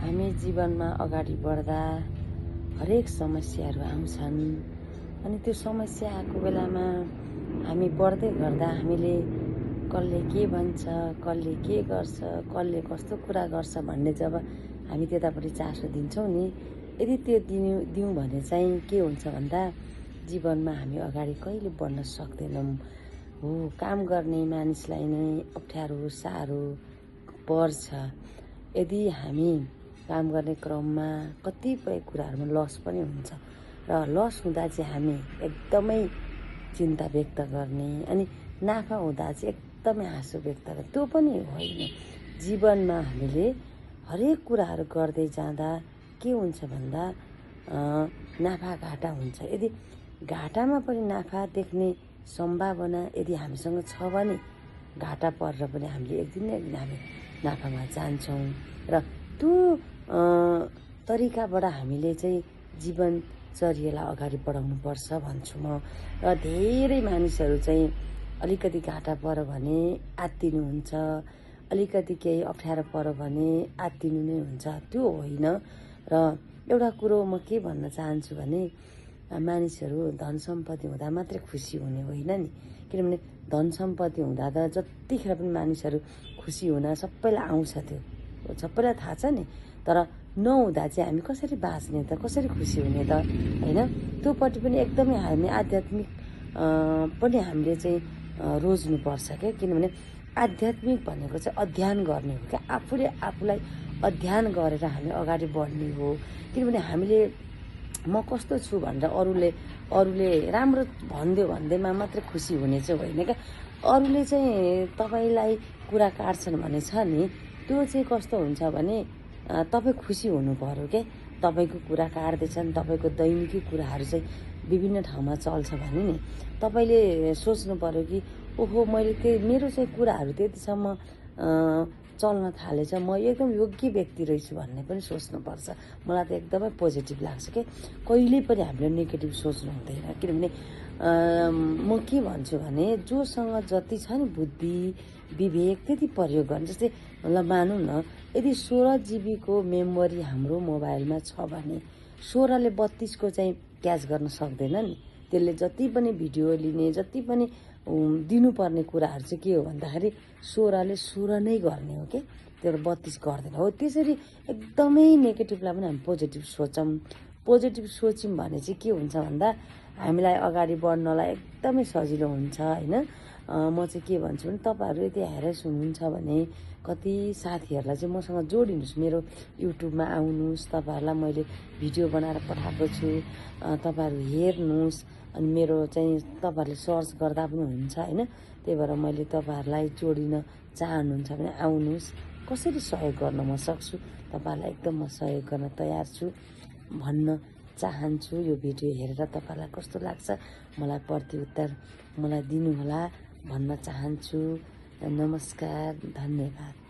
हामी जीवनमा अगाडि बढ्दा हरेक समस्याहरू आउँछन् अनि त्यो समस्या आएको बेलामा हामी बढ्दै गर्दा हामीले कसले के भन्छ, कसले के गर्छ, कसले कस्तो कुरा गर्छ भन्ने जब हामी त्यतापट्टि चासो दिन्छौँ नि, यदि त्यो दिउँ भने चाहिँ के हुन्छ भन्दा जीवनमा हामी अगाडि कहिले बढ्न सक्दैनौँ। हो, काम गर्ने मानिसलाई नै अप्ठ्यारो साह्रो पर्छ। यदि हामी काम गर्ने क्रममा कतिपय कुराहरूमा लस पनि हुन्छ र लस हुँदा चाहिँ हामी एकदमै चिन्ता व्यक्त गर्ने अनि नाफा हुँदा चाहिँ एकदमै हाँसो व्यक्त गर्ने, त्यो पनि होइन। जीवनमा हामीले हरेक कुराहरू गर्दै जाँदा के हुन्छ भन्दा नाफा घाटा हुन्छ। यदि घाटामा पनि नाफा देख्ने सम्भावना यदि हामीसँग छ भने घाटा परेर पनि हामीले एक दिन न एक दिन हामी नाफामा जान्छौँ र त्यो तरिकाबाट हामीले चाहिँ जीवनचर्यालाई अगाडि बढाउनुपर्छ भन्छु म। र धेरै मानिसहरू चाहिँ अलिकति घाटा पर्यो भने आत्तिनुहुन्छ, अलिकति केही अप्ठ्यारो पर्यो भने आत्तिनु नै हुन्छ, त्यो होइन। र एउटा कुरो म के भन्न चाहन्छु भने मानिसहरू धन सम्पत्ति हुँदा मात्रै खुसी हुने होइन नि, किनभने धन सम्पत्ति हुँदा त जतिखेर पनि मानिसहरू खुसी हुन सबैलाई आउँछ, त्यो सबैलाई थाहा छ नि। तर नहुँदा चाहिँ हामी कसरी बाँच्ने त, कसरी खुसी हुने त, होइन? त्योपट्टि पनि एकदमै हामी आध्यात्मिक पनि हामीले चाहिँ रोज्नुपर्छ क्या, किनभने आध्यात्मिक भनेको चाहिँ अध्ययन गर्ने हो क्या, आफूले आफूलाई अध्ययन गरेर हामी अगाडि बढ्ने हो। किनभने हामीले म कस्तो छु भनेर अरूले राम्रो भनिदियो भन्दैमा मात्रै खुसी हुने चाहिँ होइन क्या। अरूले चाहिँ तपाईँलाई कुरा काट्छन् भने छ नि, त्यो चाहिँ कस्तो हुन्छ भने तपाईँ खुसी हुनु पर्यो क्या। तपाईँको कुरा काट्दैछन्, तपाईँको दैनिकी कुराहरू चाहिँ विभिन्न ठाउँमा चल्छ भने नि तपाईँले सोच्नु पर्यो कि ओहो, मैले मेरो चाहिँ कुराहरू त्यतिसम्म चल्न थालेछ, म एकदम योग्य व्यक्ति रहेछु भन्ने पनि सोच्नुपर्छ। मलाई त एकदमै पोजिटिभ लाग्छ क्या, कहिले पनि हामीले नेगेटिभ सोच्नु हुँदैन। किनभने म के भन्छु भने जोसँग जति छ नि बुद्धि विवेक त्यति प्रयोग गर्ने। जस्तै ल मानौँ न, यदि 16 जिबीको मेमोरी हाम्रो मोबाइलमा छ भने 16ले 32 को चाहिँ क्याच गर्न सक्दैन नि। त्यसले जति पनि भिडियो लिने, जति पनि दिनुपर्ने कुराहरू चाहिँ के हो भन्दाखेरि 16ले 16 नै गर्ने हो क्या, त्यो 32 गर्दैन हो। त्यसरी एकदमै नेगेटिभलाई पनि हामी पोजिटिभ सोचौँ। पोजिटिभ सोच्यौँ भने चाहिँ के हुन्छ भन्दा हामीलाई अगाडि बढ्नलाई एकदमै सजिलो हुन्छ, होइन? म चाहिँ के भन्छु भने तपाईँहरू यदि हेरेर हुनुहुन्छ भने कति साथीहरूलाई चाहिँ मसँग जोडिनुहोस्, मेरो युट्युबमा आउनुहोस्, तपाईँहरूलाई मैले भिडियो बनाएर पठाएको छु, तपाईँहरू हेर्नुहोस्। अनि मेरो चाहिँ तपाईँहरूले सर्च गर्दा पनि हुन्छ, होइन? त्यही भएर मैले तपाईँहरूलाई जोडिन चाहनुहुन्छ भने आउनुहोस्, कसरी सहयोग गर्न म सक्छु तपाईँहरूलाई एकदम म सहयोग गर्न तयार छु भन्न चाहन्छु। यो भिडियो हेरेर तपाईँलाई कस्तो लाग्छ मलाई प्रत्युत्तर मलाई दिनुहोला भन्न चाहन्छु। नमस्कार, धन्यवाद।